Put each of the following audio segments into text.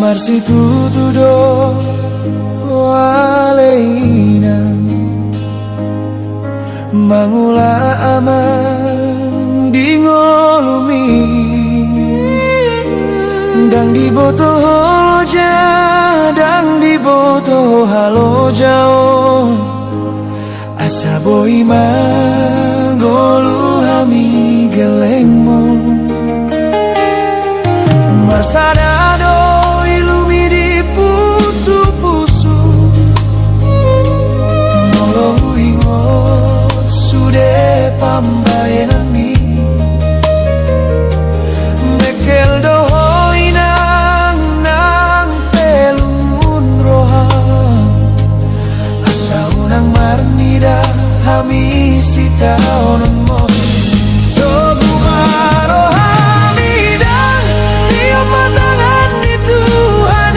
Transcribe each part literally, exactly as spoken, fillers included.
Marsitutu do ale inang mangula amang di ngolumi. Ndang diboto ho loja, ndang diboto ho halojaon. Asa boi mangolu hami gellengmon. Marsada do ilumi di pusupusu molo huingot sude pambahenanmi. Mengkel do ho inang nang pe lungun roham. Asa unang marnida hami sitaononmon. Togu ma roham inang, tiop ma tangan ni Tuhan i.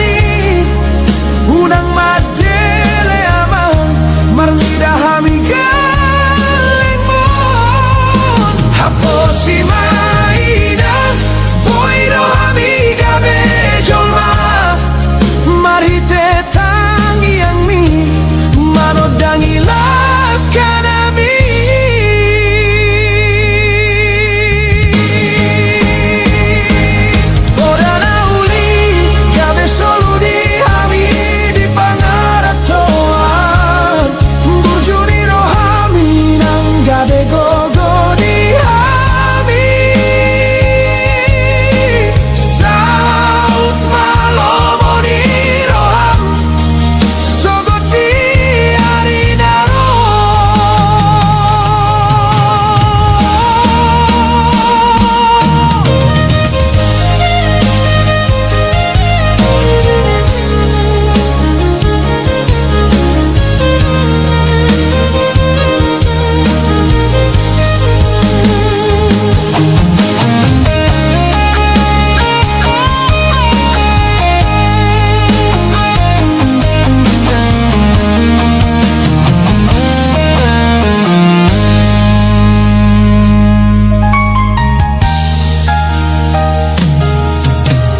Unang mandele amang, marnida hami gellengmon. Haposi ma inang, boi do hami gabe jolma. Marhite tangiangmi manondangi langkanami. Poda na uli gabe solu di hami di pangarantoan. Burju ni roham inang gabe gogo di hami. Saut ma lomo ni roham sogot di ari na ro.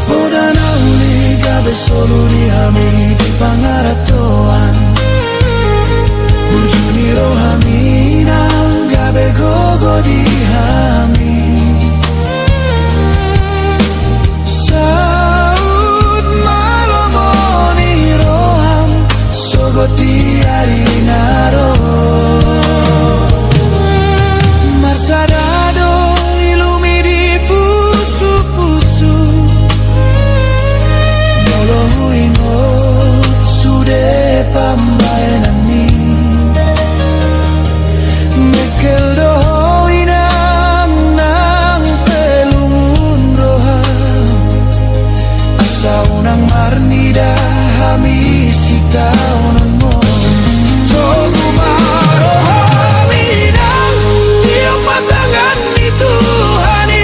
Poda na uli gabe solu di hami di pangarantoan. Burju ni roham inang gabe gogo di hami. Saut ma lomo ni roham sogot di ari na ro. Marsada do ilumi di pusupusu molo huingot sude pambahenanmi. Mengkel do ho inang nang pe lungun roham. Asa unang marnida hami sitaononmon. Togu ma roham inang, tiop ma tangan ni Tuhan i.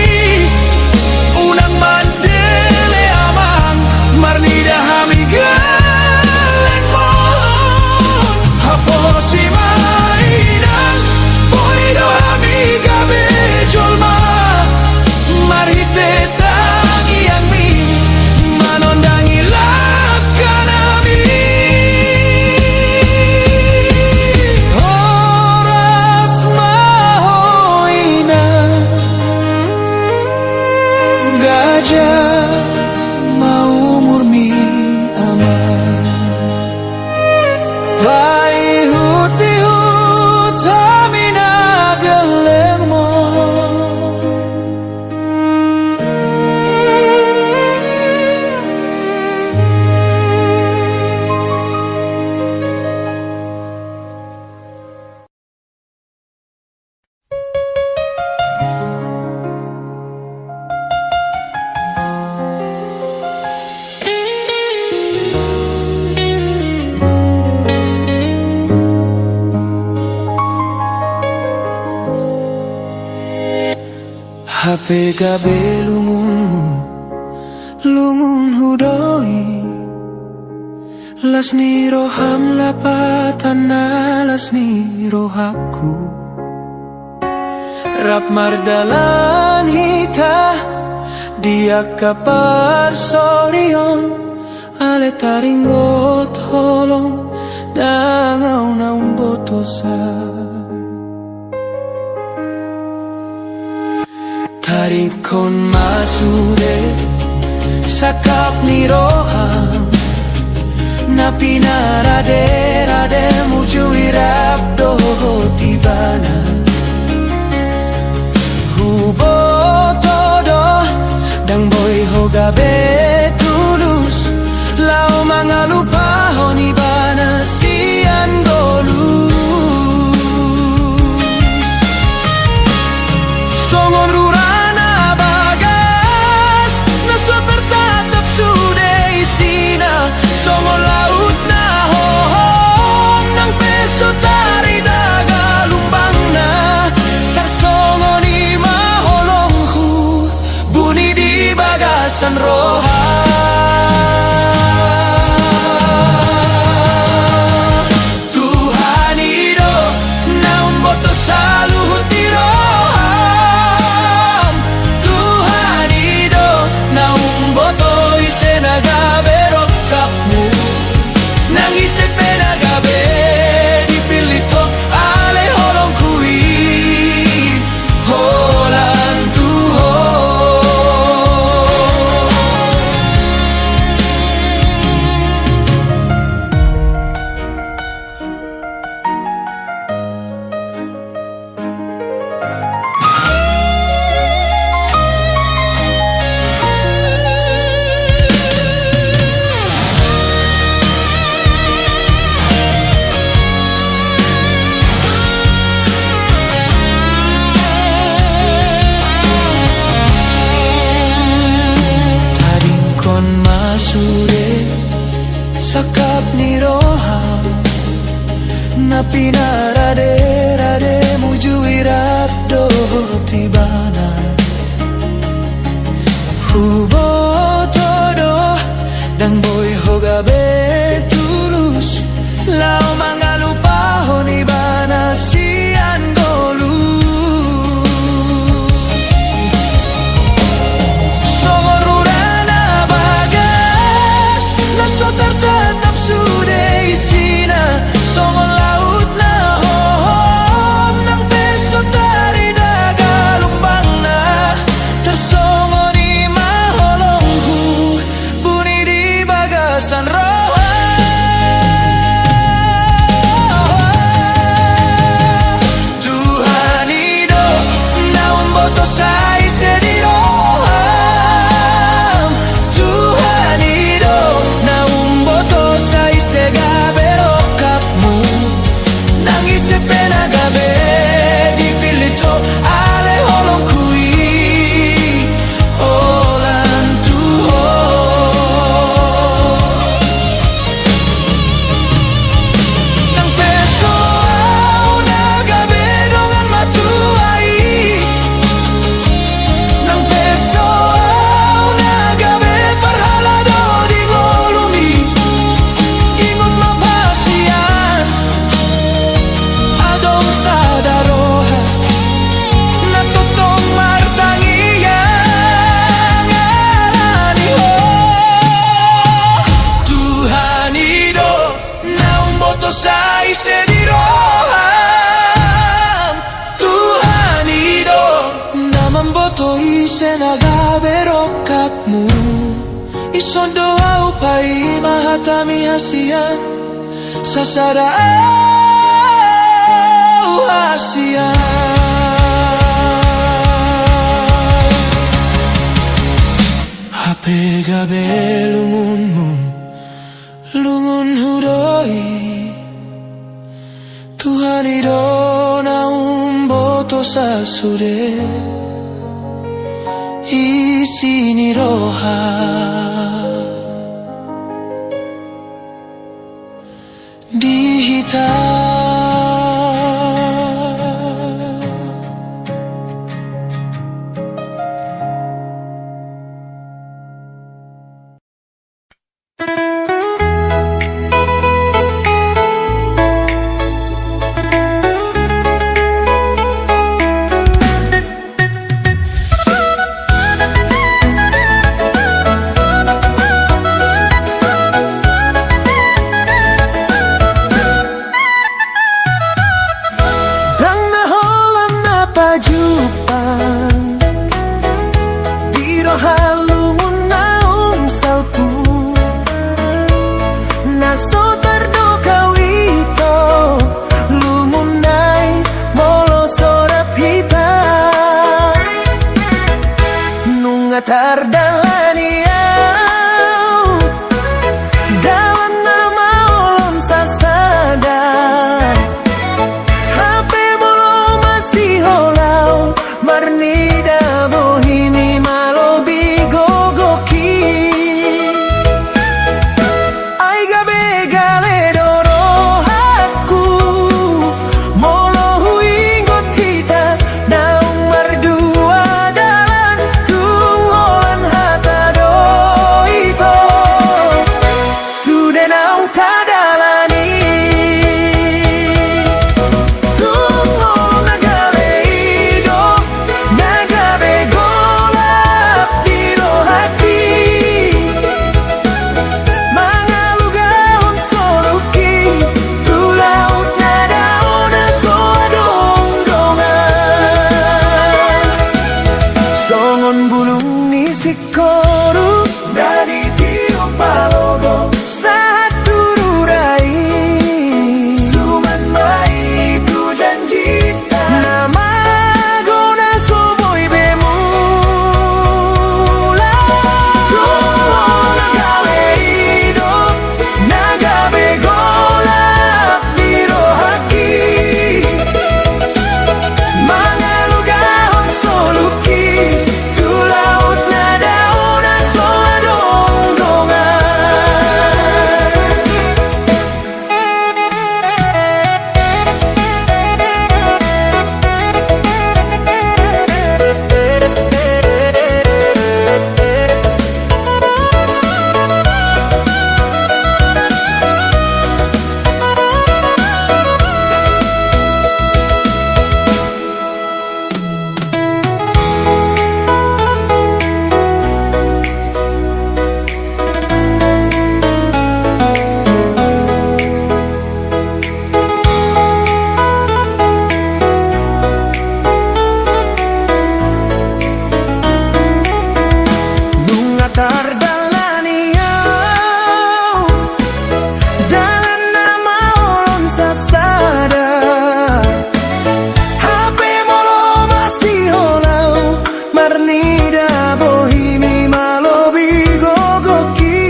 Unang mandele amang, marnida hami gellengmon. Haposi ma inang, boi do hami gabe jolma. Marhite tangiangmi manondangi langkanami. Horas ma ho inang, gajah ma umurmi amang. Paihutihut hami na gellengmon. Hape gabe lungunmu, lungunhu do i. Las ni roham lapatan na las ni rohangku. Rap mardalan hita di angka parsorion. Ale taringot holong, ndang ahu na umbotosa. Taringkon ma sude sangkap ni roham, na pinarade-rademu jui rap dohot ibana. Huboto do, ndang boi ho gabe tulus, laho mangalupahon ibana sian ngolu. Songon rura na bagas, na so tartatap sude isina, songon laut na hohom, nang pe so tarida galumbangna, tarsongon i ma holongku, buni di bagasan roha. Tuhan i do na umboto saluhut ni roham. Tuhan i do na umboto ise na gabe rongkapmu. Nang ise pe na gabe dipillit ho, ale holongku i, holan tu ho. Taringkon ma sude sangkap ni roham, na pinarade-rademu jui rap dohot ibana. Huboto do, ndang boi ho gabe tulus, laho mangalupahon ibana sian ngolu. Songon rura na bagas, na so tartatap sude isina, songon laut na hohom, nang pe so tarida galumbangna, tarsongon i ma holongku, buni di bagasan roha. Tuhan i do na umboto sai ise di roham. Tuhan i do na umboto sai ise gabe rongkapmu. Nang ise pe na gabe dipillit ho, ale holongku i, holan tu ho. Nang pe so ahu na gabe dongan matua i, nang pe so ahu na gabe parhalado di ngolumi, ingot ma hasian, adong sada roha na tongtong martangiang ala ni ho. Tuhan i do na umboto sai ise di roham. Tuhan i do na mamboto ise na gabe rongkapmu. Dison do ahu paima hatami hasian, sasada ahu hasian. Hape gabe lungunmu, lungunhu do i. Tuhan i do na umboto sasude isi ni roha di hita. Tardalani au, dalan na maol on sasada. Hape molo masiholau, marnida bohimi malobi gogoki. Ai gabe gale do rohangku, molo huingot hita naung mardua dalan, tung holan hata do ito. Sude naung tadalani, tung holan na gale i do, na gabe golap di rohangki. Mangalugahon soluki, tu laut na dao na so adong dongan. Songon bulung ni singkoru, na ditiop palogo, sahat tu rura i. Suman ma i tu janjita, na mago na so boi be mulak. Tung holan na gale i do, na gabe golap di rohangki. Mangalugahon soluki, tu laut na dao na so adong dongan. Nunga tardalani au, dalan na maol on sasada. Hape molo masiholau, marnida bohimi malobi gogoki.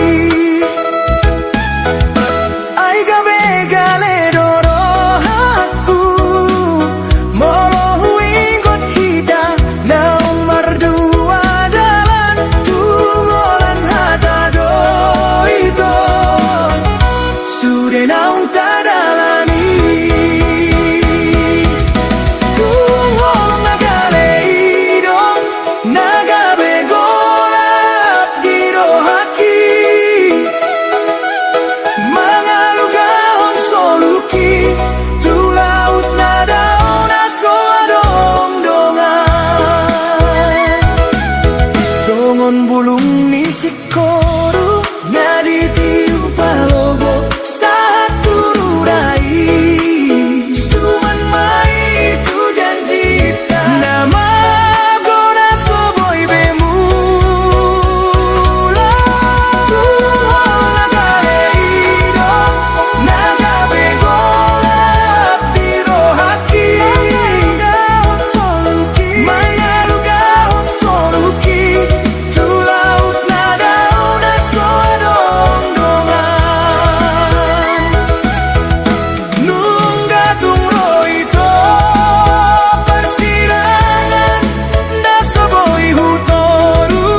Ai gabe gale do rohangku, molo huingot hita naung mardua dalan, tung holan hata do ito. Sude naung tadalani, tung holan na gale i do, na gabe golap di rohangki. Mangalugahon soluki, tu laut na dao na so adong dongan. Songon bulung ni singkoru, na ditiop palogo, sahat tu rura i. Suman ma i tu janjita, na mago na so boi be mulak. Tung holan na gale i do, na gabe golap di rohangki. Mangalugahon soluki, mangalugahon soluki, tu laut na dao na so adong dongan. Nunga tung ro ito parsirangan na so boi hutoru.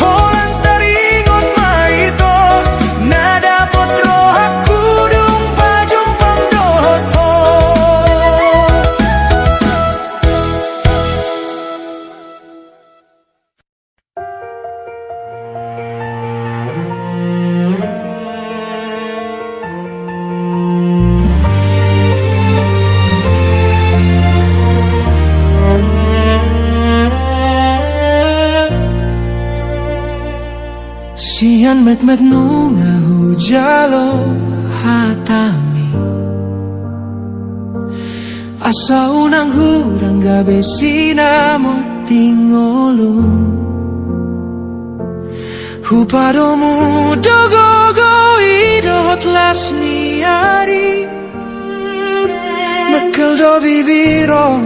Holan taringot ma ito na dapot rohangku dung pajumpang dohot ho. Sian metmet nunga hujalo hatami, asa unang hurang gabe sinamot di ngolum. Hupadomu do gogo i dohot las ni ari, mekkel do bibir on,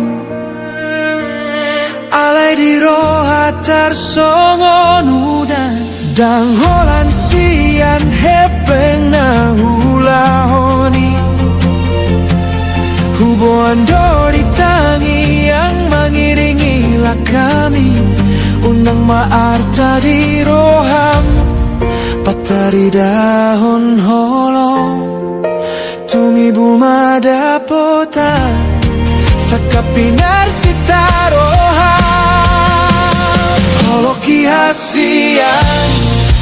alai di roha tarsongon udan. Ndang holan sian hepeng na huulahon i, huboan do di tangiang mangiringi langkami. Unang ma arta di roham pataridahon holong. Tumibu ma dapotan sangkap pinarsita roham. Holong i hasian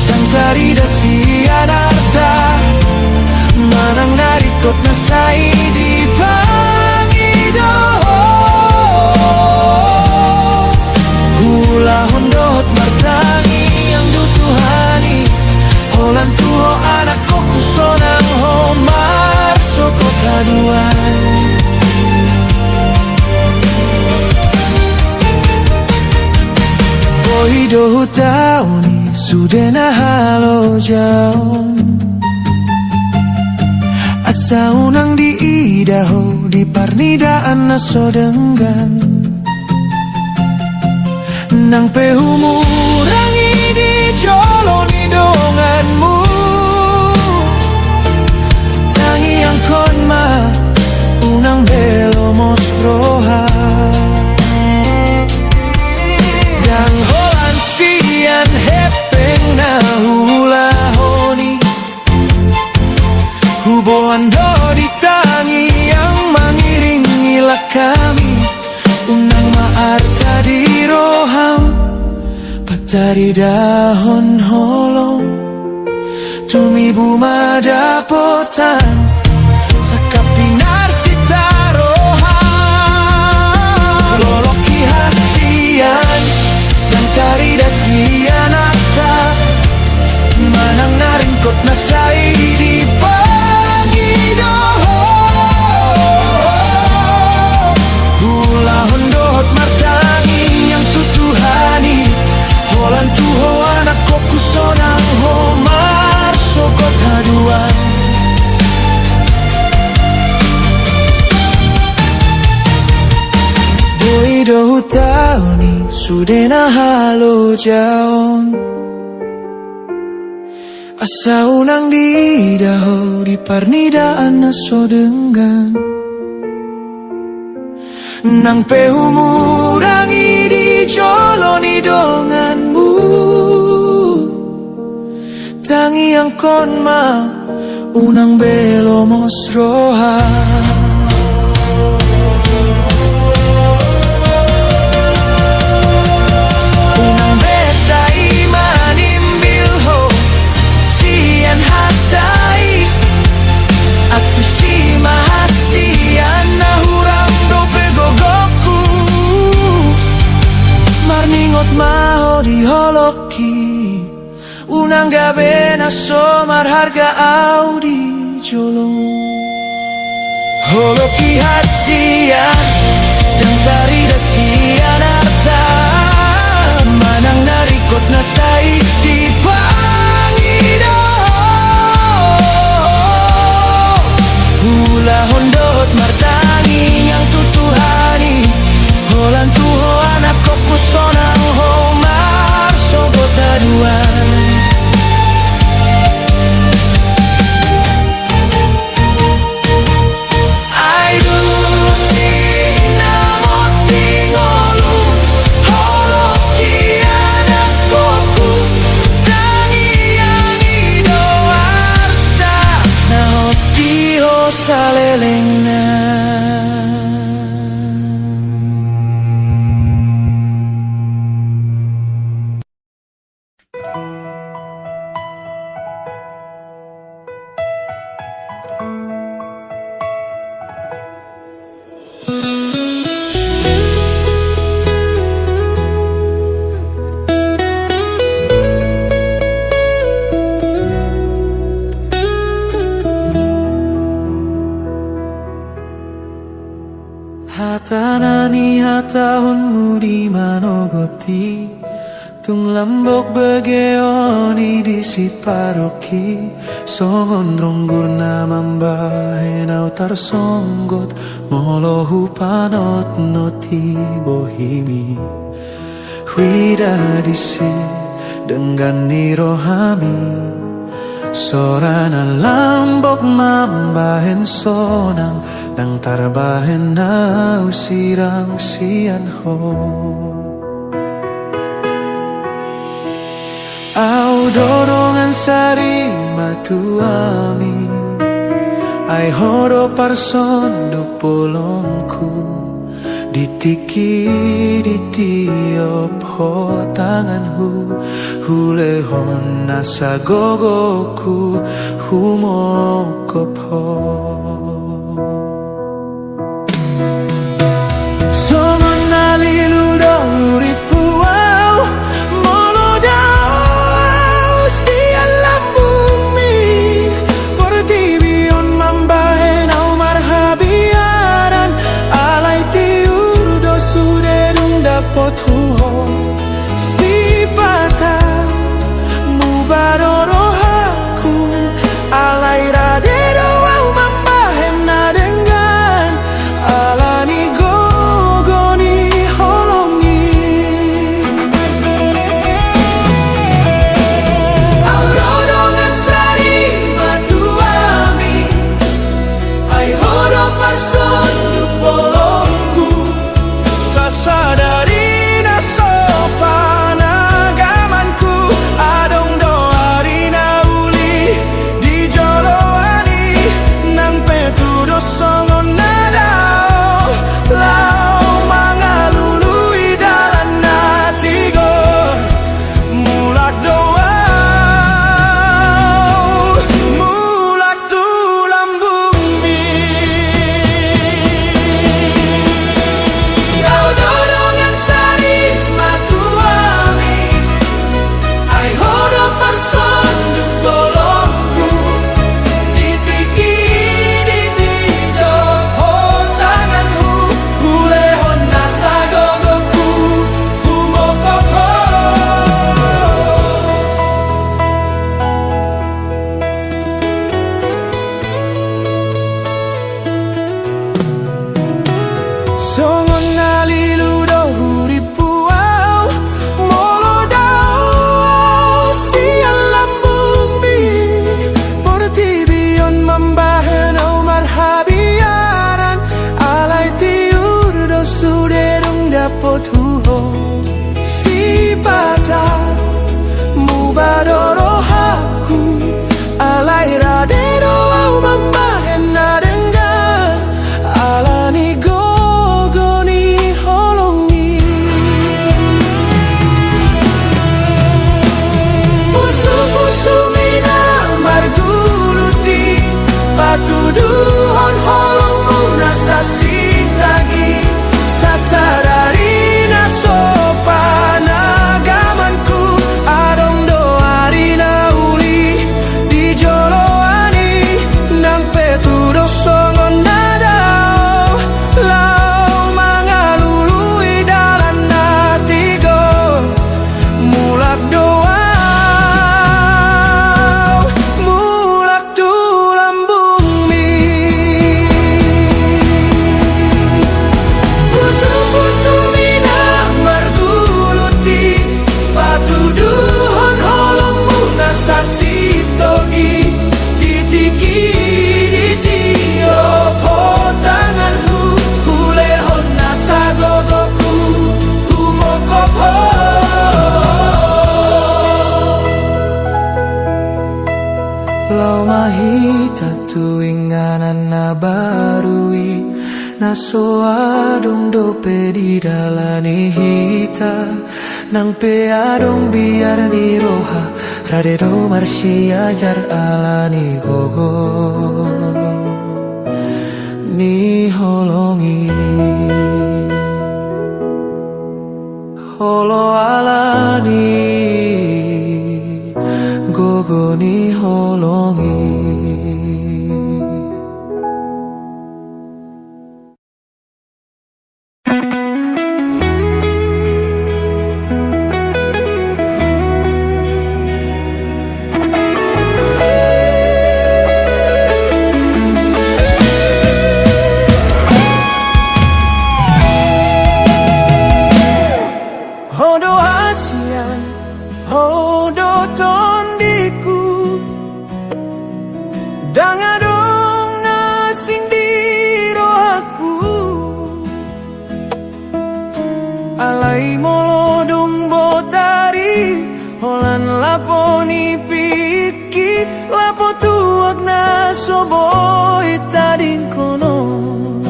ndang tarida sian arta, manang na ringkot na sai dipangido. Huulahon dohot martangiang tu Tuhan i, holan tu ho anak, ho sonang ho marsogot haduan. Boi do hutaon i sude na halojaon, asa unang diida ho di parnidaan na so denggan. Nang pe humurangi di jolo ni donganmu, tangiangkon ma unang be lomos roha. Ndang holan sian hepeng na huulahon i, huboan do di tangiang mangiringi langkami. Unang ma arta di roham pataridahon holong. Tumibu ma dapotan sangkap pinarsita roham. Holong i hasian ndang tarida sian arta, manang na ringkot na sai dipangido. Huulahon dohot martangiang tu Tuhan i, holan tu ho anak, ho sonang ho marsogot haduan. Boi do hutaon i sude na halojaon, asa unang diida ho di parnidaan na so denggan. Nang pe humurangi di jolo ni donganmu, tangiangkon ma unang be lomos roha. Unang be sai manimbil ho sian hata i. Antusi ma hasian na hurang dope gogoku. Marningot ma ho di holong i, unang gabe na so marharga au di jolo. Holong i hasian ndang tarida sian arta, manang na ringkot na sai dipangido. Huulahon dohot martangiang tu Tuhan i, holan tu ho anak, ho sonang ho marsogot haduan. Ai dung sing na monting ngolu, holong i anak, ho tangiangi do arta na hot di ho salelengna. Hata na nihatahonmu di manogot i, tung lambok begeon i di siparok i, songon ronggur na mambahen au tarsonggot, molo hupanotnot i bohimi. Ida disi denggan ni rohami, sora na lambok mambahen sonang, ndang tarbahen na husirang sian Ho. Au do dongan sari matuami, ai Ho do parsonduk bolongku. Di tingki di tiop Ho tanganhu, hulehon nasa gogoku humongkop Ho. Songon na lilu do hurippu au, molo dao au sian lambungmi. Portibi on mambahen au marhabiaran, alai tiur do sude dung dapothu Ho. Sipata muba do rohangku, alai rade do au mambahen na denggan, ala ni gogo ni holong i. Au do dongan sari matuami, ai Ho do parsonduk bolongku. Sasadari na so panagamanku, adong do ari na uli di joloan i, nang pe tudos songon na dao, laho mangalului dalan na tigor. Mulak do au, mulak tu lambungmi. Au do dongan sari matuami, ai Ho do parsonduk bolongku. Di tingki di tiop Ho tanganhu, hulehon nasa gogoku humongkop Ho. Songon na lilu do hurippu au, molo dao au sian lambungmi. Portibi on mambahen au marhabiaran, alai tiur do sude dung dapothu Ho. Sipata muba do rohangku, alai rade do au mambahen na denggan, ala ni gogo ni holong i. Pusu-pusumi na margulut i, patuduhon holongmu na sasintag i. Sasadari na so panagamanku, adong do ari na uli di joloan i, nang pe tudos songon na dao, laho mangalului dalan na tigor. Mulak do au, mulak tu lambungmi. Pusu-pusumi na margulut i, patuduhon holongmu na sasintog i. Di tingki di tiop Ho tanganhu, hulehon nasa gogoku humongkop Ho. Laho ma hita tu inganan na baru i, na so adong dope didalani hita. Nang pe adong biar ni roha, rade do marsiajar ala ni gogo ni holong i. Olo ala ni gogo ni holong i. Ho do hasian, ho do tondiku, ndang adong na asing di rohaku. Alai molo dung botari, holan laponi pingki, lapo tu aek na so boi tadingkon on.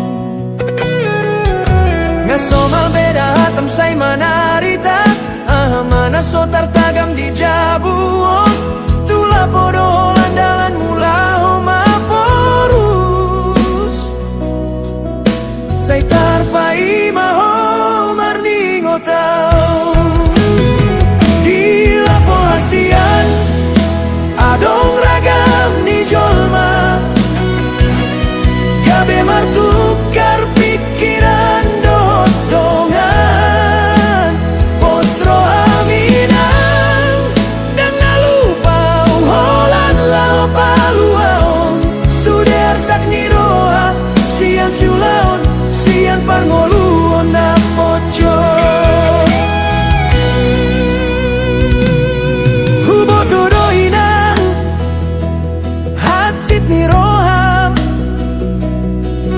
Nga somal be da hatam sai manarita, aha ma na so tartagam di jabu on. Tu lapo do holan dalanmu laho mamborus. Sai tarpaima ho marningot au. Di lapo hasian, adong ragam ni jolma, gabe martukar pingkiran dohot dongan. Pos roham inang, ndang na lupa au holan laho paluahon sude arsak ni roha sian siulaon, sian parngoluon na ponjot. Huboto do inang hansit ni roham,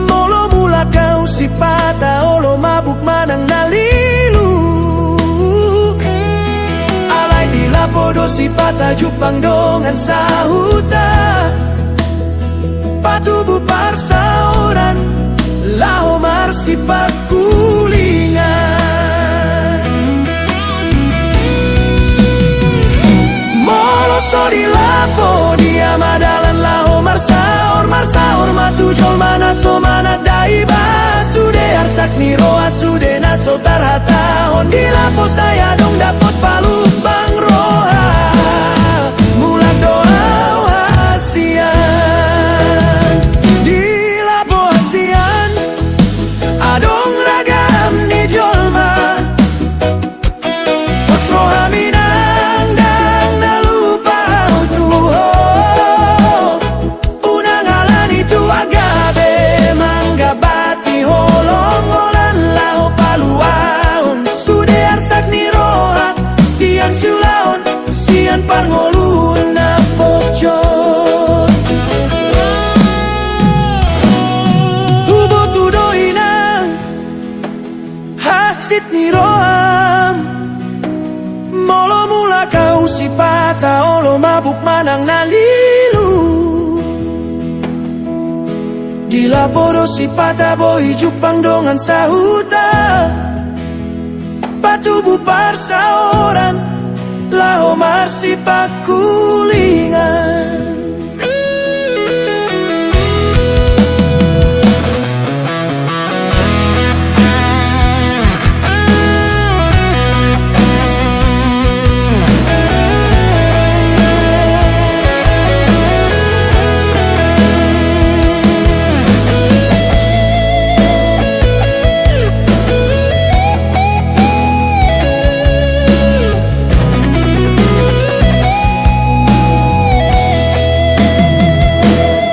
molo mulak au sipata olo mabuk manang na lilu. Alai di lapo do sipata jumpang dongan sahuta, patubu parsaoran laho marsipangkulingan. Molo so di lapo dia ma dalan laho marsaor, marsaor ma tu jolma na so mananda iba. Sude arsak ni roha, sude na so tarhatahon, di lapo sai adong dapot palumbang roha. Mulak do au hasian, di lapo hasian, adong ragam ni jolma. Pos roham inang, ndang na lupa au tu ho. Unang alani tu aek gabe manggabati holong, holan laho paluahon sude arsak ni roha sian siulaon, sian parngoluon na ponjot. Huboto do inang hansit ni roham, molo mulak au sipata olo mabuk manang na lilu. Di lapo do sipata boi jumpang dongan sahuta, patubu parsaoran laho marsipangkulingan.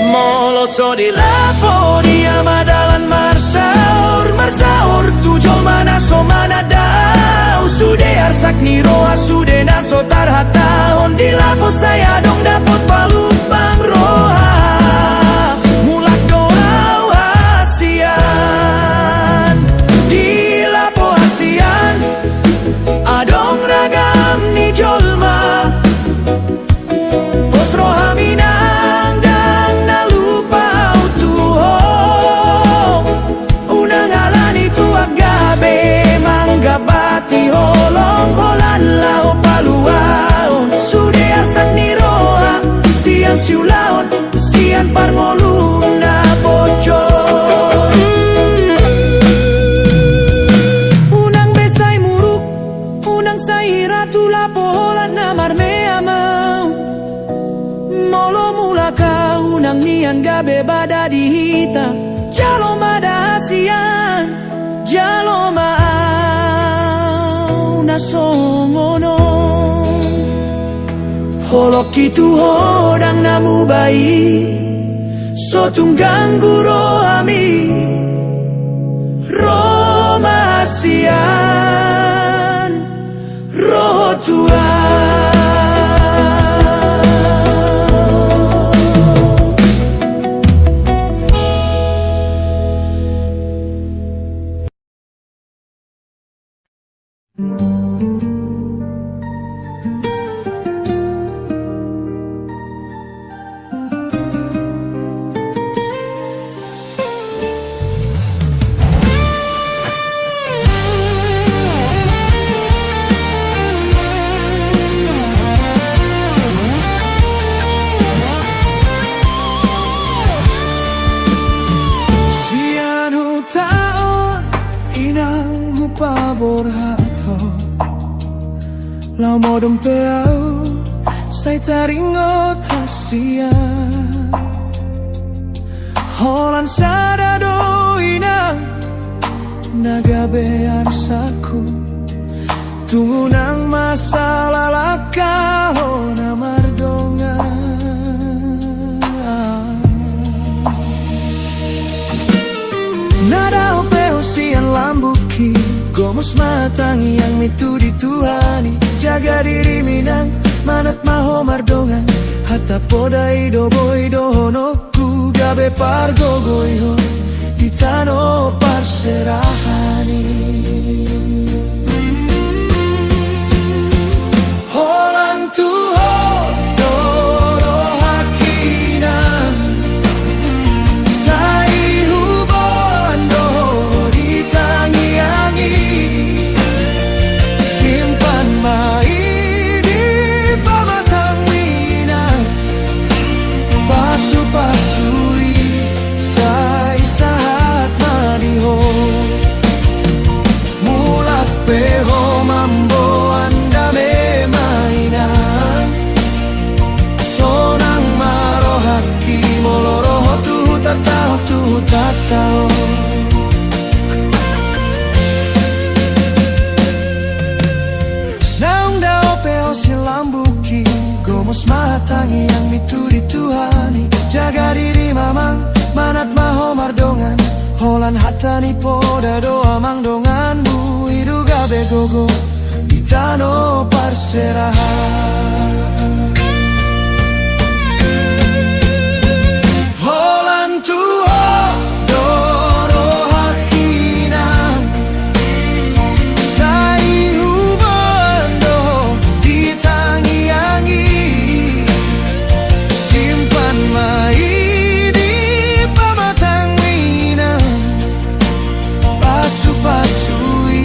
Molo so di lapo dia ma dalan marsaor, marsaor tu jolma na so mananda au. Sude arsak ni roha, sude na so tarhatahon, di lapo sai adong dapot palumbang roha. Mulak do au hasian, di lapo hasian, adong ragam ni jolma. Pos roham inang, ndang na lupa au tu ho. Unang alani tu aek gabe manggabati holong, holan laho paluahon sude arsak ni roha sian siulaon, sian parngoluon na ponjot. Unang be sai muruk, unang sai ira tu lapo holan na marmeam au. Molo mulak au, unang nian gabe bada di hita. Jalo ma da hasian, jalo ma au na songon on. Holongki tu ho ndang na muba i, so tung ganggu rohami. Ro ma hasian, Sian huta on inang hupaborhat ho, laho modom pe ahu sai taringot hasian. Holan sada do inang na gabe arsakku, tung unang masalah langkahon na mardongan. Na dao pe ho sian lambungki, gomos ma tangiangmi tu di Tuhan i. Jaga dirim inang, manat ma ho mardongan. Hata poda i do boi dohononku, gabe pargogoi ho di tano parserahan i. Holan tu ho do rohangki inang, sai huboan do ho di tangiang i. Simpan ma i di pamatangmi inang, pasupasu i sai sahat ma di ho. Mulak pe ho mamboan dame ma inang, sonang ma rohangki molo ro ho tu hutanta on, tu hutanta on. Naung dao pe ho sian lambungki, gomos ma tangiangmi tu di Tuhan i. Jaga dirim amang, manat ma ho mardongan. Holan hata ni poda do amang donganmu i do gabe gogo di tano parserahan. Holan tu ho do rohangki inang, sai huboan do ho di tangiang i. Simpan ma i di pamatangmi inang, pasupasu i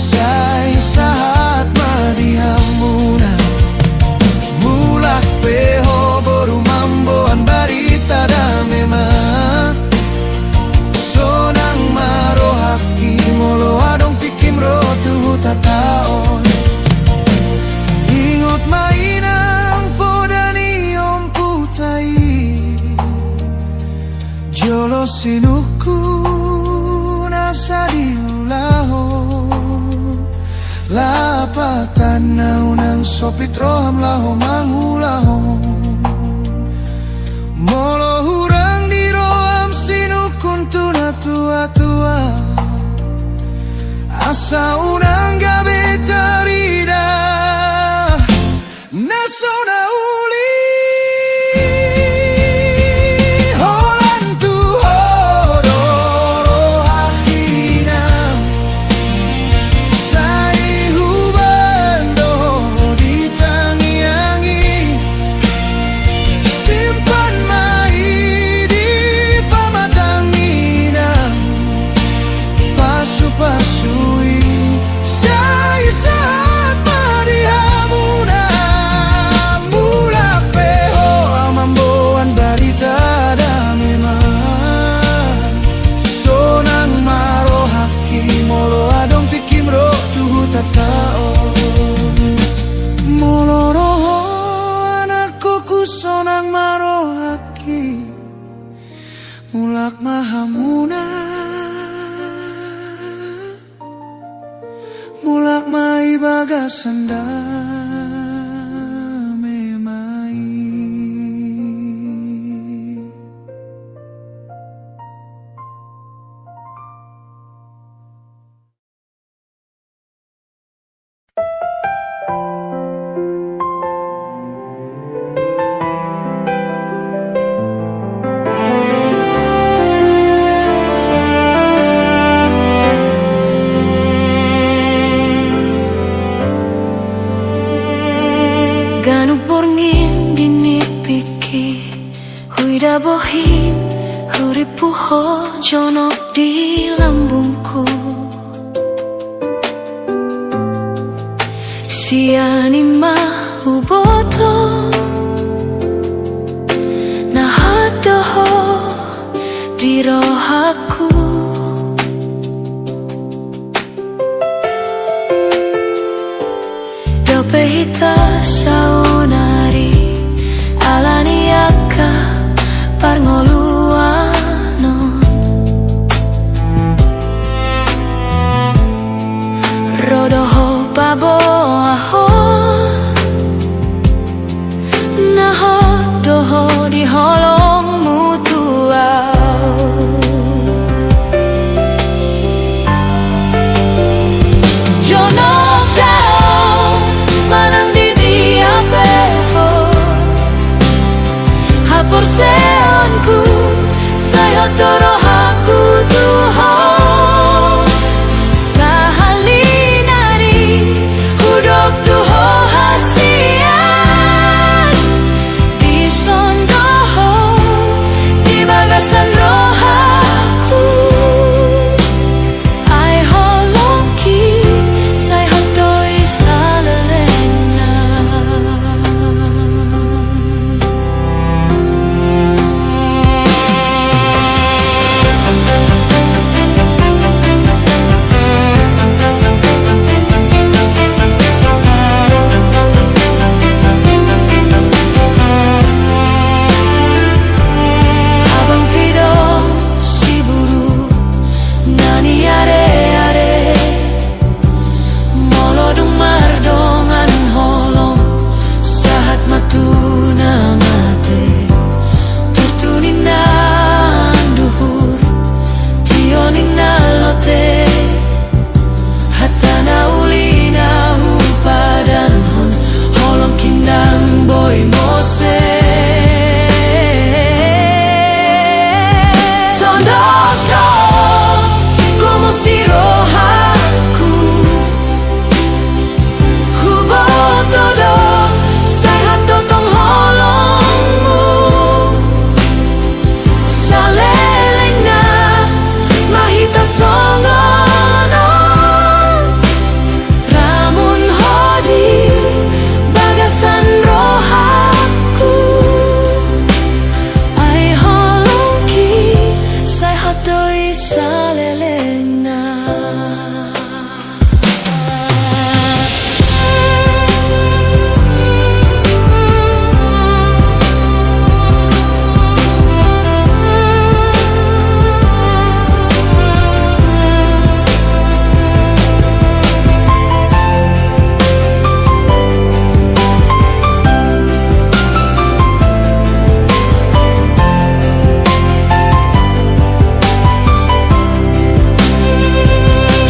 sai sahat ma di hamuna. Mulak pe ho boru mamboan barita dame ma, sonang ma rohangki molo adong tingkim ro tu hutanta on. Ingot ma inang poda ni ompunta i, jolo sinungkun asa diulahon. Lapatanna unang sopit roham laho mangulahon. Molo hurang di roham sinungkun tu na tuatua, asa unang gabe tarida na so na uli. Holan tu ho do rohangki inang, sai huboan do ho di tangiang i. Simpan ma i di pamatangmi inang, pasupasu i sai sahat ma di hamuna. Mulak pe ho mamboan barita dame ma, sonang ma rohangki molo adong tingkim ro tu hutanta on. Molo ro ho anakku, sonang ma rohangki, mulak ma hamuna. Mulak ma i bagasan dame ma i. Ganup borngin di nipingki, huida bohim, hurimpu ho jonok di lambungku. Sian i ma huboto na hot do ho di rohangku. Dope hita saonari ala ni angka parngoluan on, ro do ho paboahon na hot do ho di holongmu tu au. Jonok do au manang di dia pe ho, haporseaonku sai hot do rohangku tu ho. Sahali nari hudok tu ho hasian, dison do ho di bagasan rohangku. Ai holongki sai hot do i salelengna. Habang pidong siburu na niareare, molo dung mardongan holong sahat ma tu na mate. Turtu ninna anduhur, tio ninna lote, hata na uli na hupadanon, holongki ndang boi mose. Tondok do gomos di rohangku, huboto do sai hot do tong holongmu. Salelengna ma hita songon on, ramun ho di bagasan rohangku. Ai holongki sai hot do i salelengna.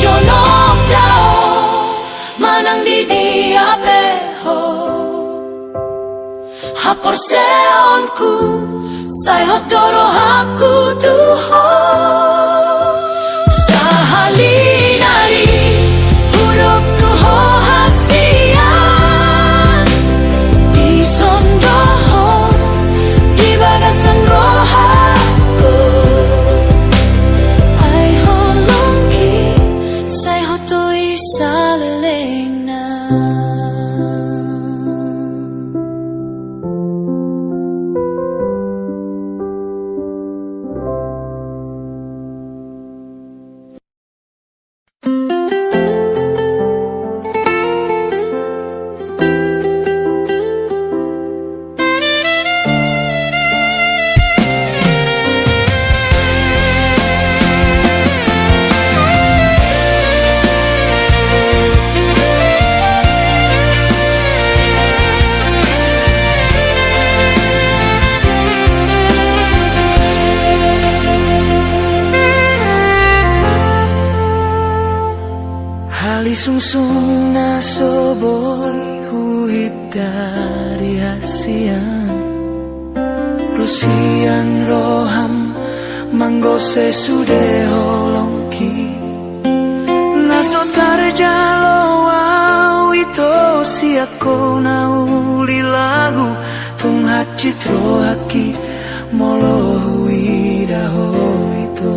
Jonok do au manang di dia pe ho, haporseaonku sai hot do rohangku tu ho. Sahali nari hudok tu ho hasian, dison do ho di bagasan rohangku. Ai holongki sai hot do i salelengna. Hali sungsung na so boi huhit dari hasian, ro sian roham manggose sude holongki. Na so tarjalo au ito sian ho na uli Hansit rohangki molo huida ho, ito.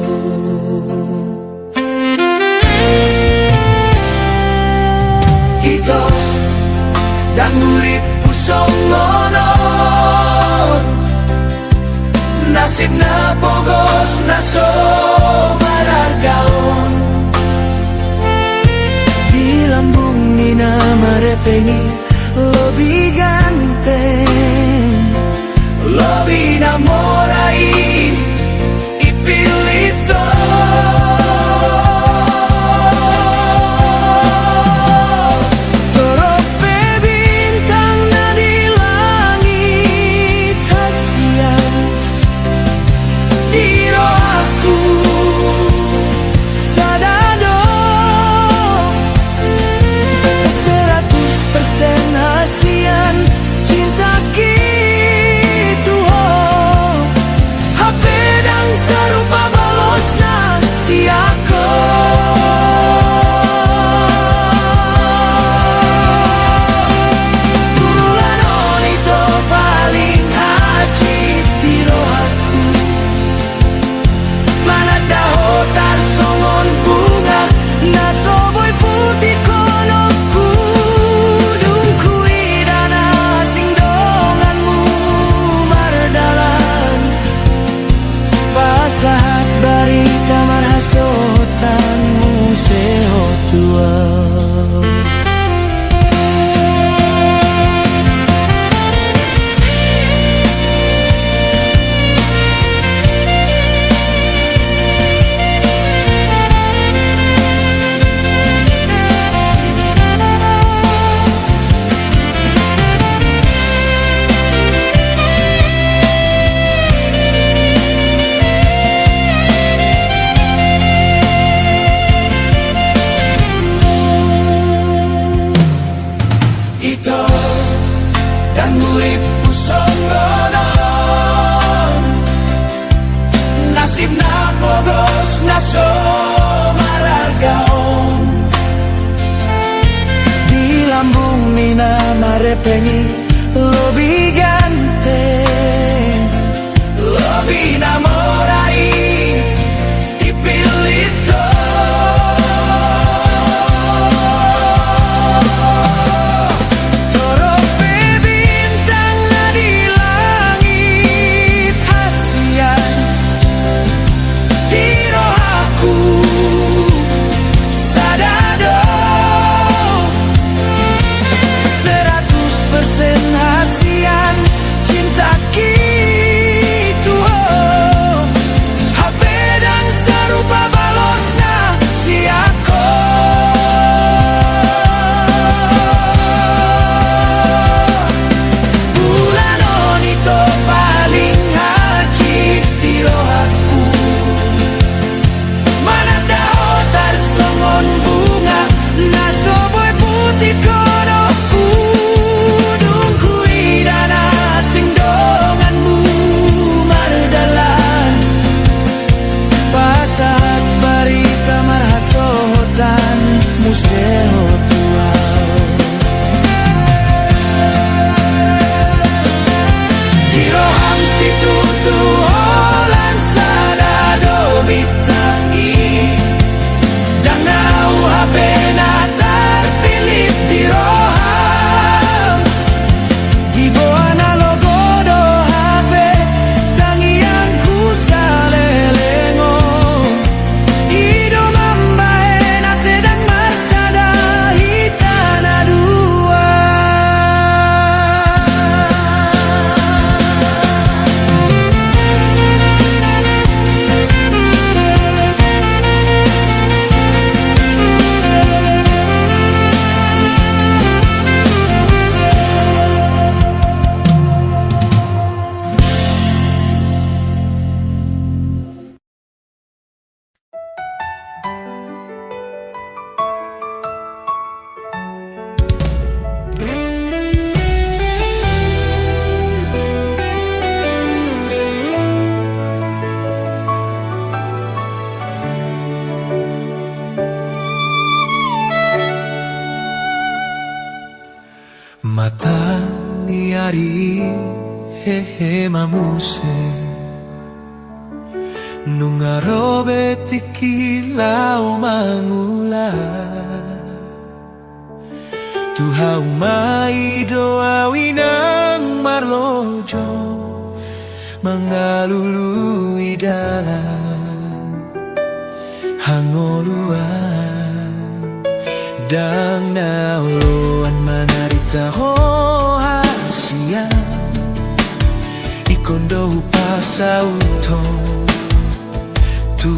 Ito, ndang hurippu songon on. Nasib na pogos na so mararga on. Di lambung ni na marepeng i lobi ganteng, lobi na mora i, ipillit ho. Torop pe bintang na di langit hasian, di rohangku sada do. Seratus persen hasian cintangki tu ho. Hape ndang sarupa balosna sian ho. Bulan on, ito, paling hansit di rohangku. Mananda ho tarsongon bunga na so boi putihkon ombasku. Dung huida na asing donganmu mardalan, pasahat barita marhasohotan muse ho tu ahu. Ito, ndang hurippu songon on. Nasib na pogos na so mararga on. Di lambung ni na marepeng i lobi ganteng, lobi na mora i, ipillit ho. Torop pe bintang na di langit hasian, di rohangku sada do. Seratus persen hasian cintangki tu ho. Hape ndang sarupa balosna sian ho. Bulan on, ito, paling hansit di rohangku. Mananda ho tarsongon bunga na so boi putihkon ombasku. Dung huida na asing donganmu mardalan, pasahat barita marhasohotan muse ho tu ahu. Di roham situtu holan sada do bintang i. Ndang nau hape na tarpillit di roham. Diboan na logo do hape tangiangku saleleng on. I do mambahen asa ndang marsada hita na dua. Mata ni ari Hehe ma muse, nunga ro be tingki laho mangula. Tu hau ma i do au inang marlojo, mangalului dalan hangoluan. Ndang na oloan manarita ho hasian, ingkon do hupasaut ho tu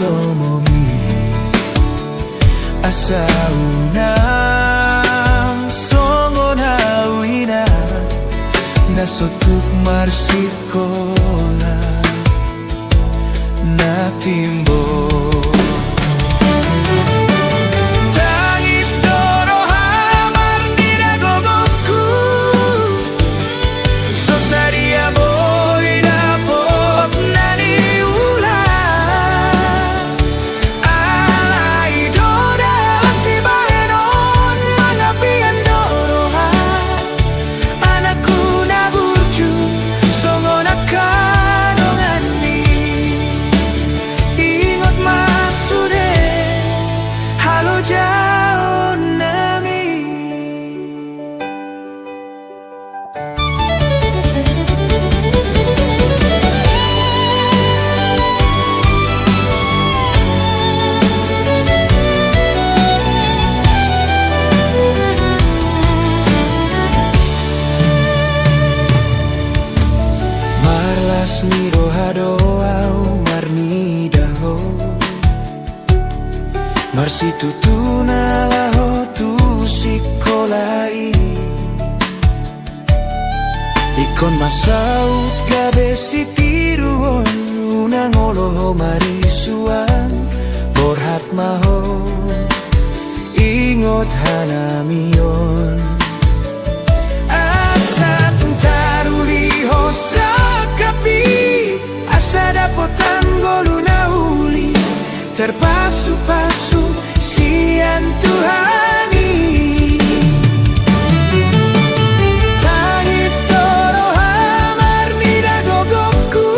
lomomi. Asa unang songon au inang na so tuk marsikola na timbo. Tangis do roha marnida gogongku, so sadia boi dapot na niula. Alai do dalan sibahen on, mangapian do roha anakku na burju songon angka donganni. Ingot ma sude halojaonnami. Marlas ni roha do au marnida ho, marsitutu na laho tu sikola i. Ingkon ma saut gabe sitiruon, unang olo ho marisuan, borhat ma ho, ingot hanami on. Asa tung taruli ho sangkap i, asa dapotan ngolu na uli, tarpasupasu sian Tuhan i. Tangis do roha marnida gogongku,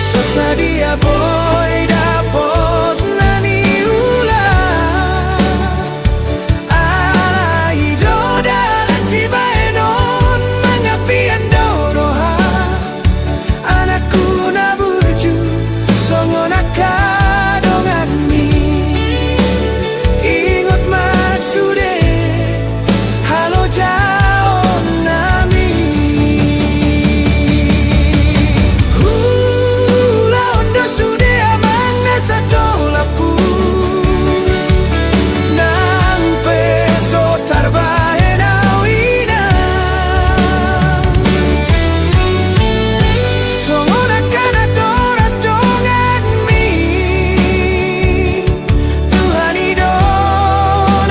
so sadia boi dapot na niula. Alai do dalan sibahen on, mangapian do roha anakku na burju songon angka donganmi. Ingot ma sude halojaonnami. Ulaon do sude amang na satolapku, nang pe so tarbahen au inang songon angka natoras donganmi. Tuhan i do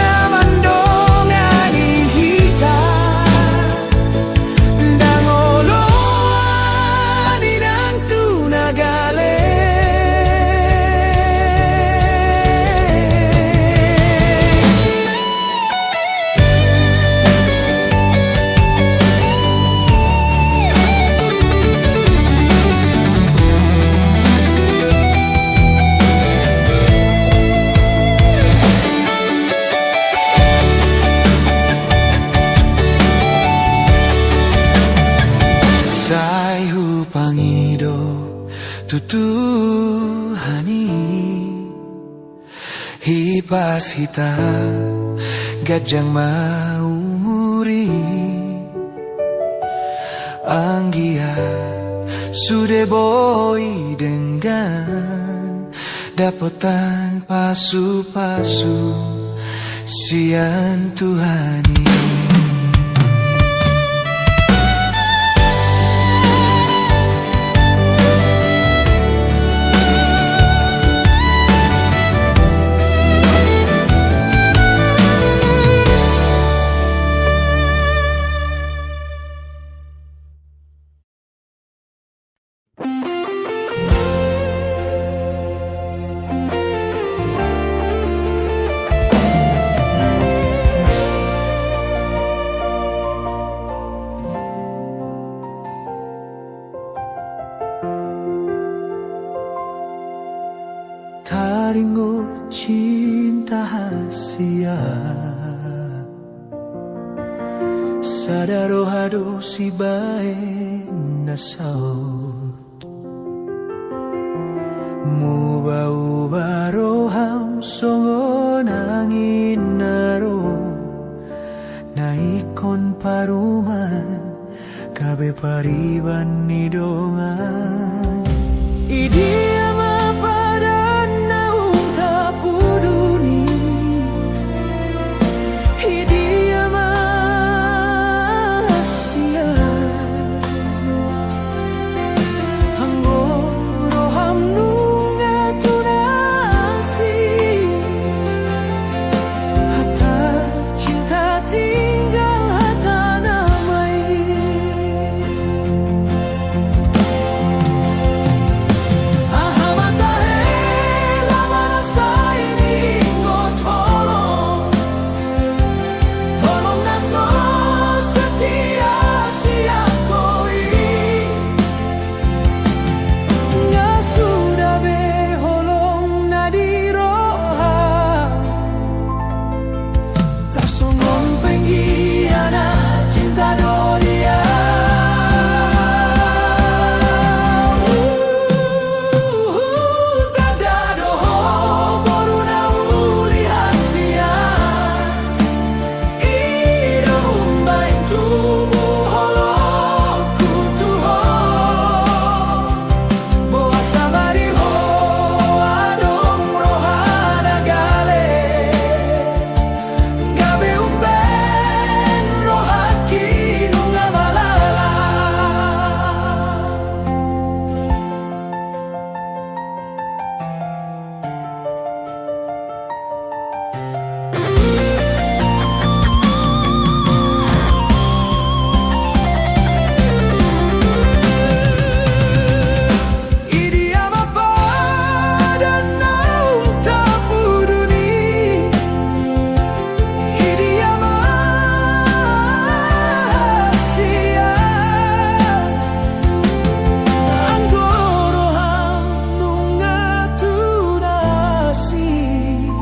na mandongani hita, ndang oloan inang tu na gale. Sai hupangido tu Tuhan i, hipas hita ganjang ma umur i. Anggiat sude boi denggan dapotan pasupasu sian Tuhan i. Sada roha do sibahen na saut. Muba-uba roham songon angin na ro, na ingkon parumaen gabe pariban ni dongan. Idia ma padan naung tapudun i? Idia ma sian anggo roham nunga tu na asing? Hata cinta tinggal hata na main. Aha ma tahe, laho manasai ni ingot holong, holong na so setia sian ho i. Nga suda be holong na di roha, tarsongon pengkhianat cinta do dia. Tanda do ho boru na uli hasian. I do umbahen tubu holongku tu ho. Boasa ma di ho adong roha na gale, gabe umbahen rohangki nunga malala. Idia ma padan naung tapudun i? Idia ma sian anggo roham nunga tu na asing?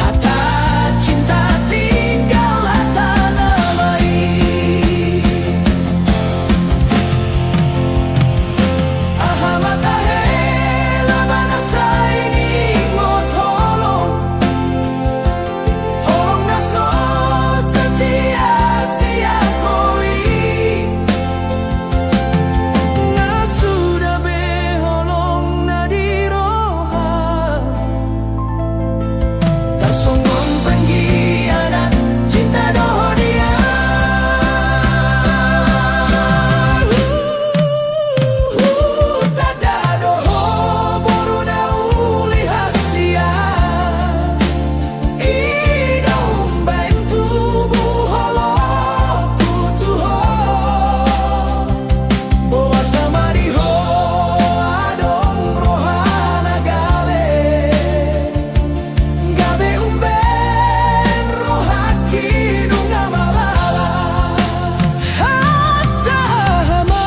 Hata cinta tinggal hata na main. Aha ma tahe, laho manasai ni ingot holong, holong na so setia sian ho i. Nga suda be holong na di roha, tarsongon pengkhianat cinta do dia. Tanda do ho boru na uli hasian. I do umbahen tubu holongku tu ho. Boasa ma di ho adong roha na gale, gabe umbahen rohangki nunga malala. Hata aha ma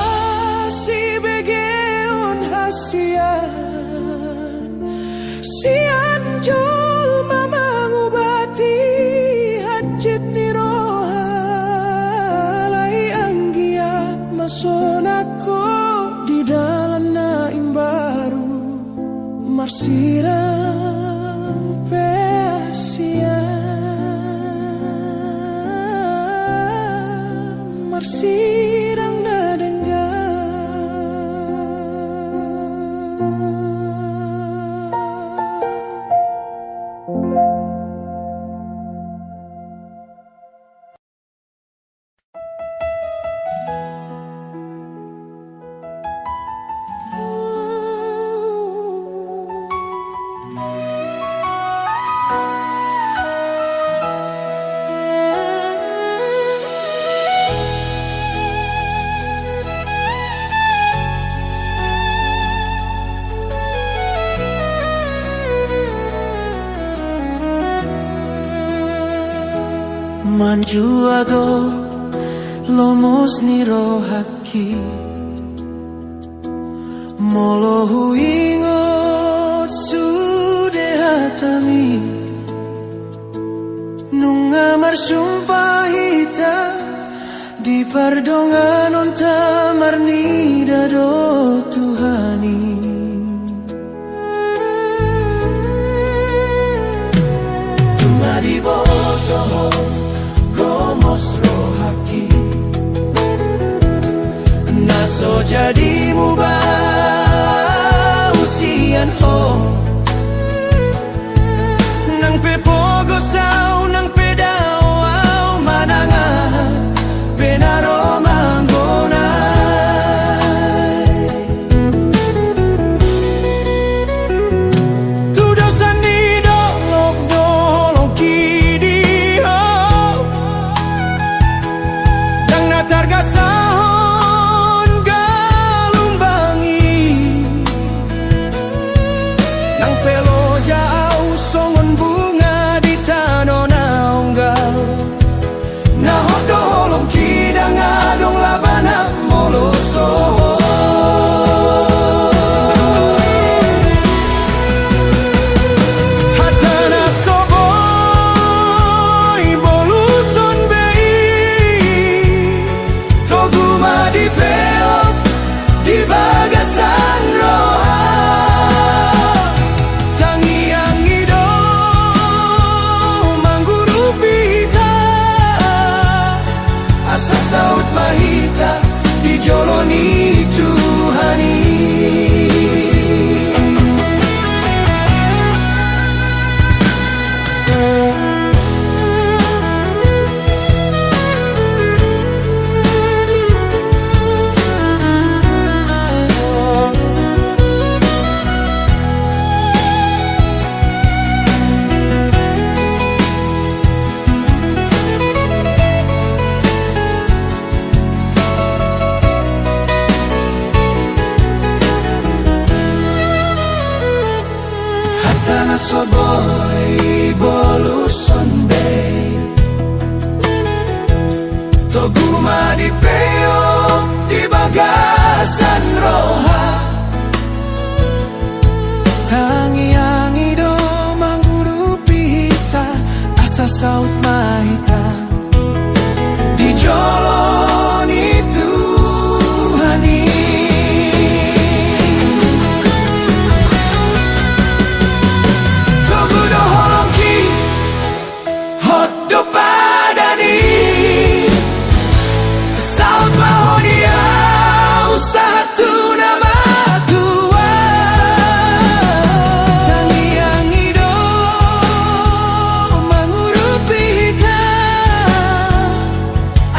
sibegeon hasian sian jolma mangubati hansit ni roha? Alai anggiat ma sonang ho di dalan na imbaru, marsirang pe hasian, marsirang na denggan. Manjua do lomos ni rohangki, molo huingot sude hatami. Nunga marsumpa hita di pardonganonta, marnida do Tuhan i. Nunga diboto Ho, gomos rohangki, na so jadi muba au sian Ho. Nang pe pogos au, nang pe dao au manang aha, pe na ro ma Ho nai. Tu dosa ni dolok do holongki di Ho, ndang na targasahon galumbang i. Nang pe loja au songon bunga di tano na onggal, na hot do holongki, ndang adong laba na molo so Ho. Hata na so boi bolushon be i, togu ma dipeop di bagasan roha. Tangiang i do mangurupi hita, asa saut ma hita di jolo ni Tuhan i. Hata na so boi bolushon be, togu ma dipeop di bagasan roha. Tangiang i do mangurupi hita, asa saut ma hita di jolo ni Tuhan i. Togu do holongki, hot do padan i, saut ma Ho di au sahat tu na matua. Tangiang i do mangurupi hita,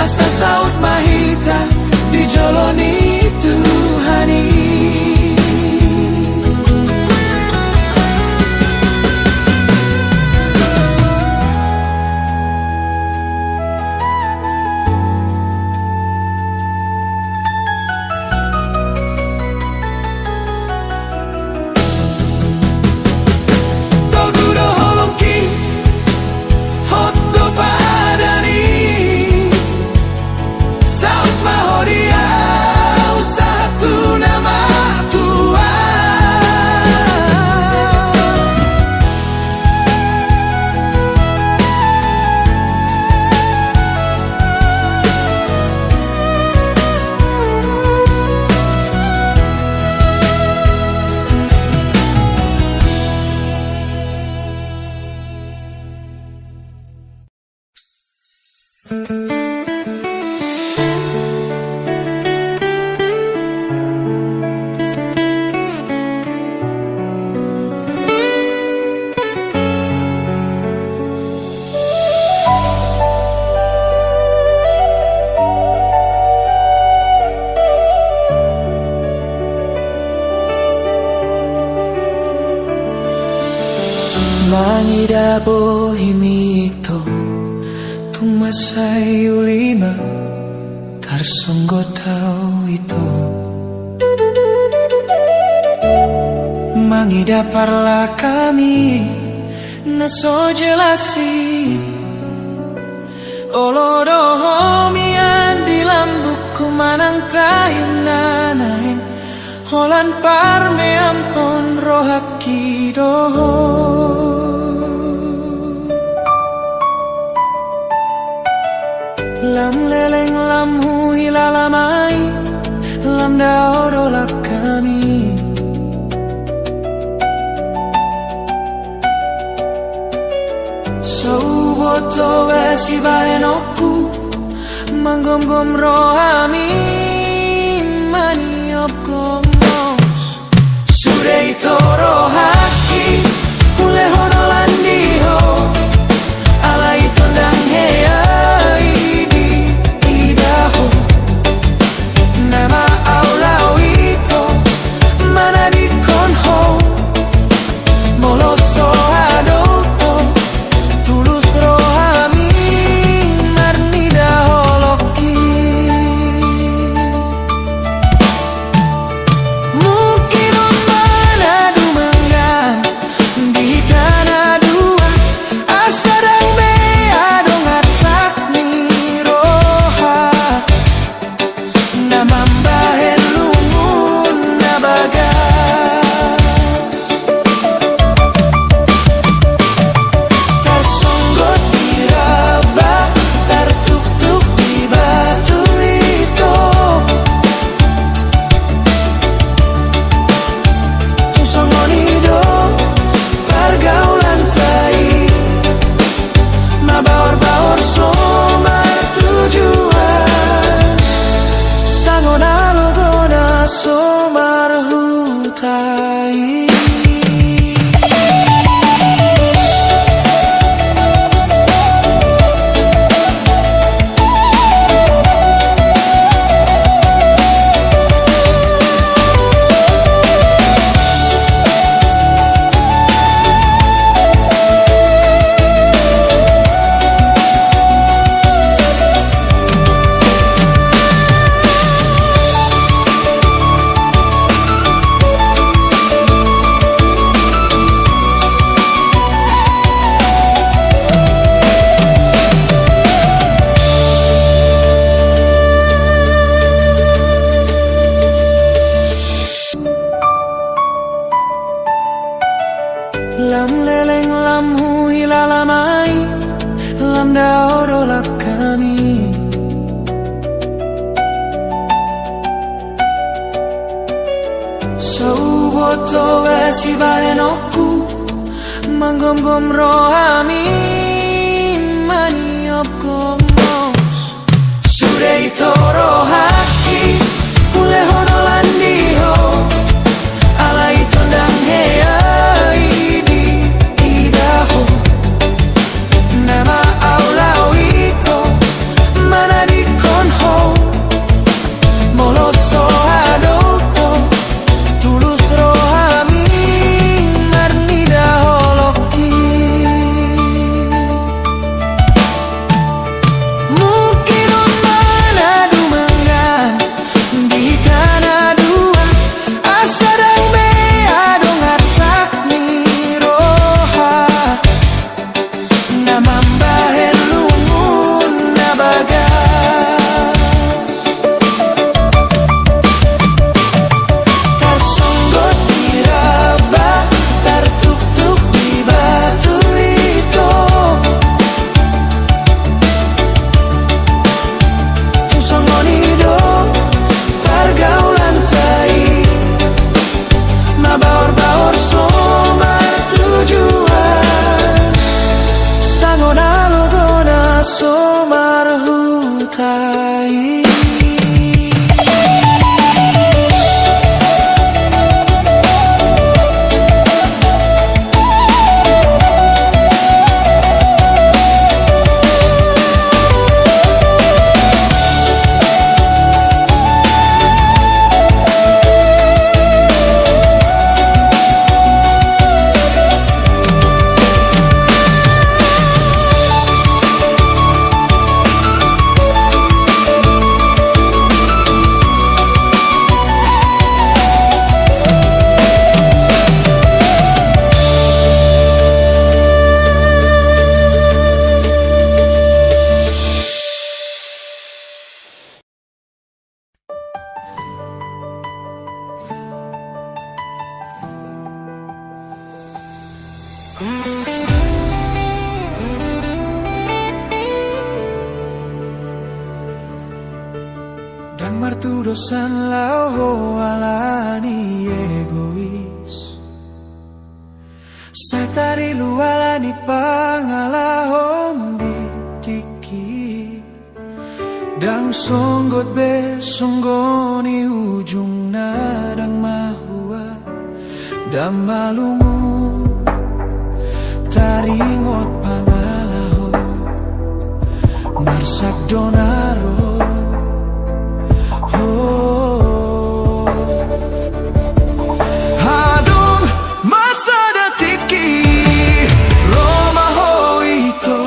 asa saut ma hita di jolo ni Tuhan i. Togu do holongki, hot do padan i, saut ma Ho di au sahat tu na matua. Mangida bohim i ito, tung mansai uli ma tarsonggot au ito. Mangida parlangkami na so jelas i, olo do ho mian di lambungku manang tahi na naeng, holan parmeampon rohangki do ho. Lam leleng lam huhilala ma i, lam dao dolak hami. So huboto be sibahenonku, manggomgom rohami maniop gomos. Sude ito rohangki, hulehon holan di ho, alai tondang hea i diida ho. Nama au lao ito manadingkon ho, molo so adong ho, tulus rohami marnida holongki. Mungkin on ma na dumenggan di hita na dua, asa ndang be adong arsak ni roha na mambahen lungun na bagas. Tarsonggot di raba, tartuktuk di batu ito. Tung songon i do pargaulanta i, mabaor-baor so martujuan, songon na logona so marhuta i. Lam leleng lam huhilala ma i, lam dao dolak hami. So huboto be sibahenonku, manggomgom rohami maniop gomos. Sude ito rohangki, hulehon holan di ho, alai tondang hea i diida ho. Nama au lao ito manadingkon ho, molo so adong ho, tulus rohami marnida holongki. Mungkin on ma na dumenggan di hita na dua, asa ndang be adong arsak ni roha na mambahen lungun na bagas. Tarsonggot di raba, tartuktuk di batu ito. Tung songon i do pargaulanta i, mabaor-baor so martujuan, songon na logona so marhuta i. Ndang martudosan laho ho ala ni egois. Sai tarilu ala ni pangalahom di tingki. Ndang songgot be songon i ujungna, ndang mahua ndang malungun. Taringot pangalaho, marsak do na ro. Ho. Adong ma sada tingki, ro ma ho ito,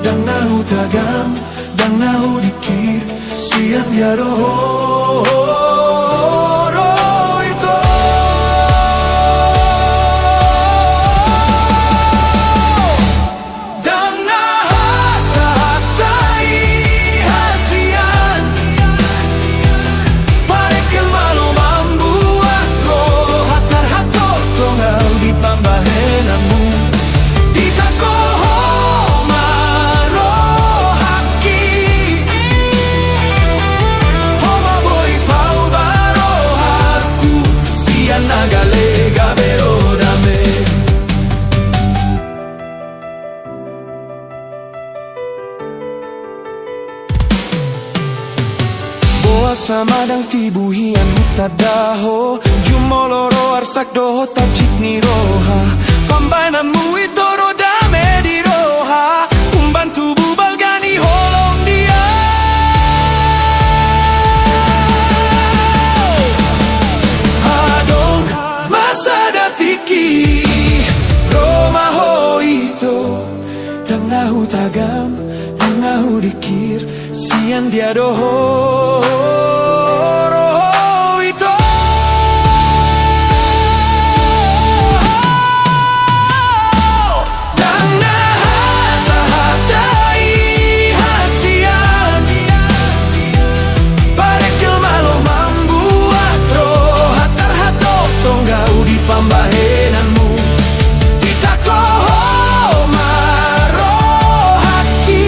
ndang na hutagam, ndang na hudingkir, sian dia do ho ro ito. Ndang na hatahatai hasian, parengkel malo mambuat roha, tarhatotong au di pambahenanmu. Ditangko ho ma rohangki, ho ma boi pauba rohangku, sian na gale gabe ro dame. Boasa ma ndang tibu hian hutanda ho, jumolo ro arsak dohot hansit ni roha. Pambahenanmu ito ro dame di roha, umban tubu balga ni holong dia. Adong ma sada tingki, ro ma ho ito, ndang na hutagam, ndang na hudingkir, sian dia do ho ro ito. Ndang na hatahatai hasian, parengkel malo mambuat roha, tarhatotong au di pambahenanmu. Ditangko ho ma rohangki,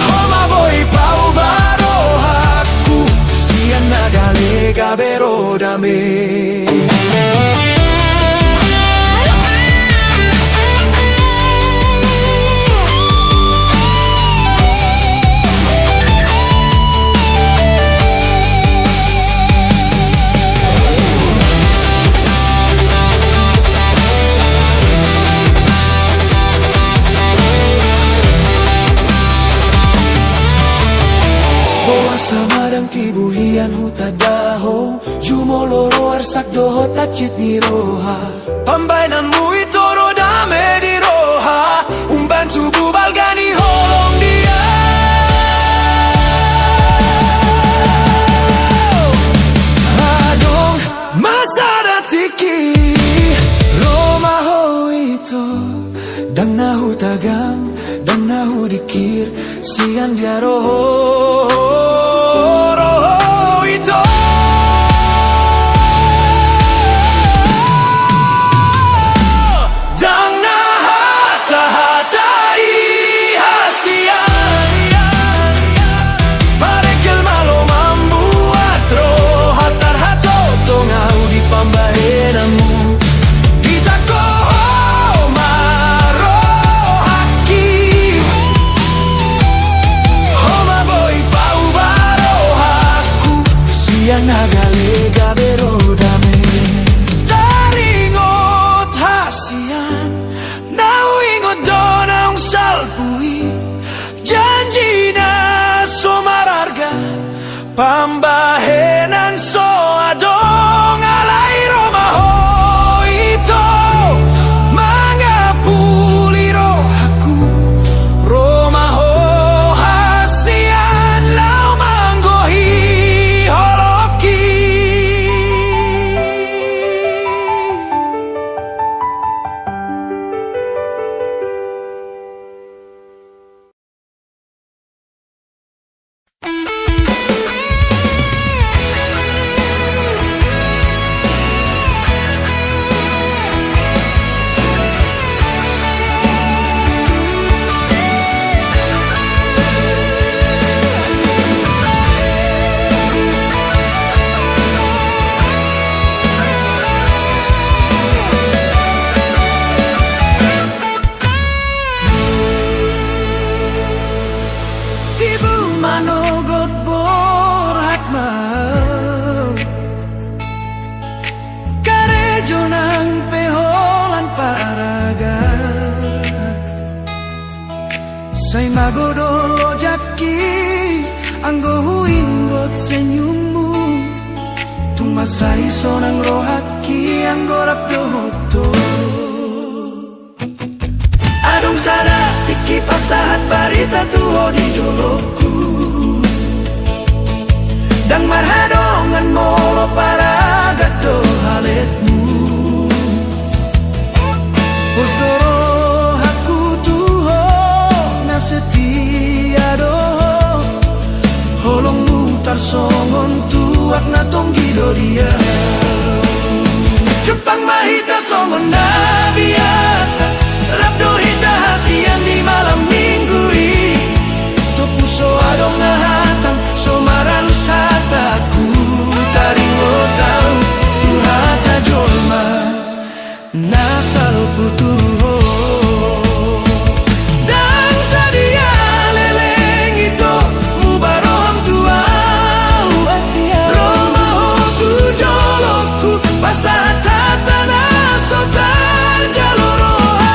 ho ma boi pauba rohangku, sian na gale gabe ro dame. Boasa ma ndang tibu hian hutanda ho, jumolo ro arsak dohot hansit ni roha. Pambahenanmu ito ro dame di roha, umban tubu balga ni holong dia. Adong ma sada tingki, ro ma ho ito, ndang na hutagam, ndang na hudingkir, sian dia do ho ro ito. Ndang na hatahatai hasian, parengkel malo mambuat roha, tarhatotong au di pambahenanmu. Ditangko ho ma rohangki, ho ma boi pauba rohangku, sian na gale gabe ro dame. Taringot hasian, naung ingot do naung salpu i, janji na so mararga, pambahenan so adong, alai ro ma ho ito mangapuli rohangku, ro ma ho hasian laho manggohi holongki. Sai magodol ojakki anggo huingot senyummu. Tung ma sai sonang rohakki anggo rap dohot ho. Adong sada tingki pasahat barita tu ho di jolongku. Ndang marhadongan molo paragat do haletmu. Pos do rohangku tu ho na setia do ho. Holongmu tarsongon tuak na tonggi do dia. Jumpang ma hita songon na biasa. Rap do hita hasian di malam minggu i. Topus so adong na hatang so maralus hatangku. Taringot ahu tu hata jolma na salpu tu ho. Ndang sadia leleng ito muba roham tu ahu. Ro ma ho tu jolongku pasahat hata na so tarjalo roha.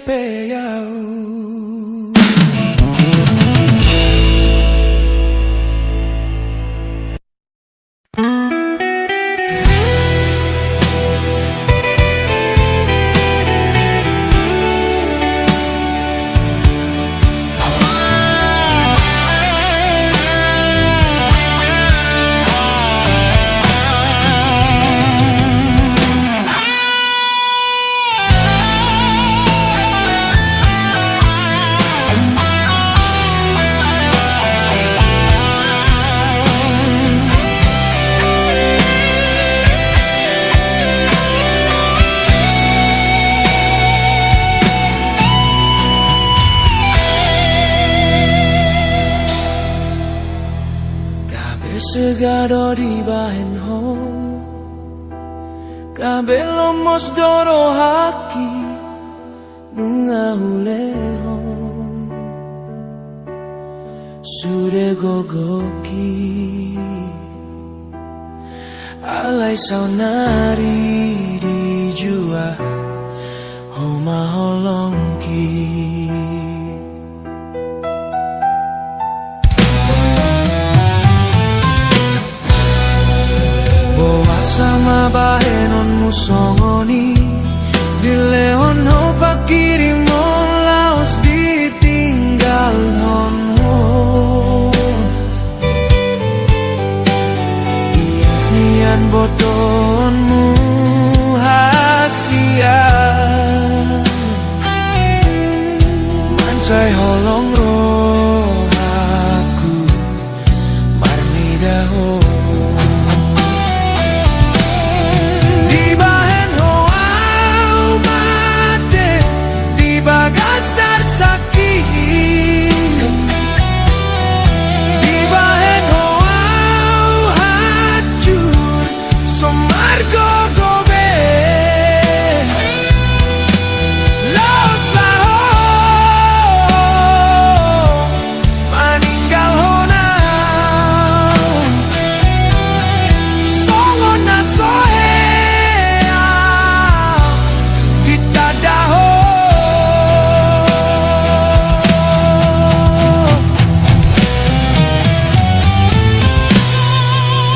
pe au. Gabe sega do dibahen ho, gabe lomos do rohangki nunga hulehon sude gogoki. Alai saonari dijua ho ma holongki. Boasa ma bahenonmu songon i, dilehon ho pangkirimon laos ditinggalhon ho. Ias nian botoonmu hasian, mansai holong rohangku marnida ho. Dibahen ho au mate di bagasan sangkit. Dibahen ho au hancur so margogo be. Laoslah ho maninggalhon au songon na so hea ditanda ho.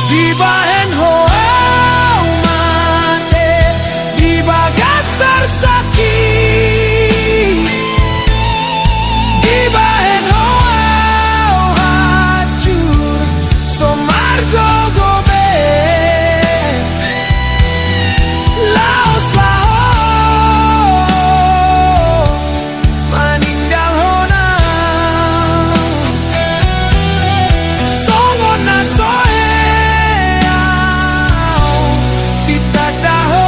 Dibahen ho au mate di bagasan sangkit. Dibahen ho au hancur so margogo be. Laoslah ho maninggalhon au songon na so hea ditanda ho.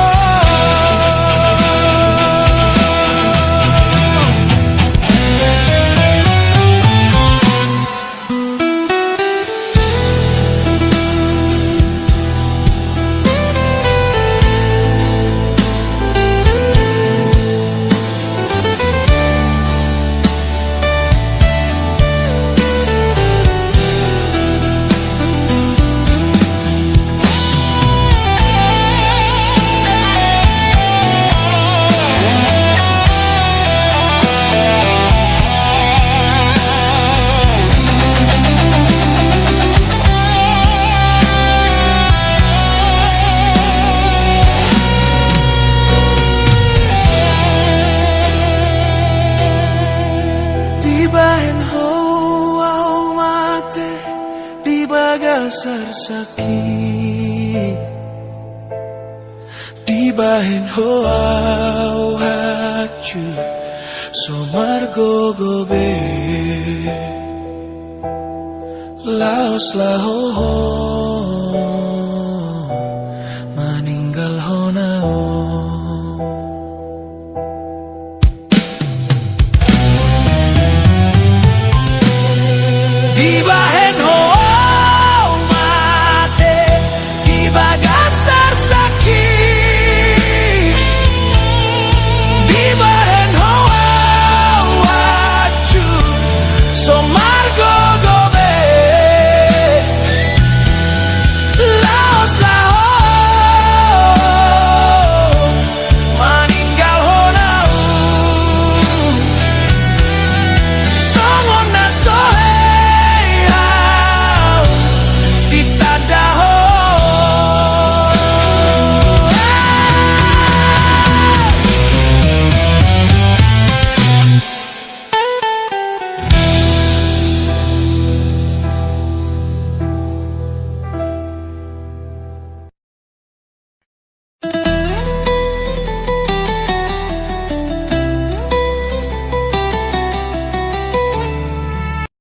Dibahen ho au mate di bagasan sangkit. Dibahen ho au hancur so margogo be. Laoslah ho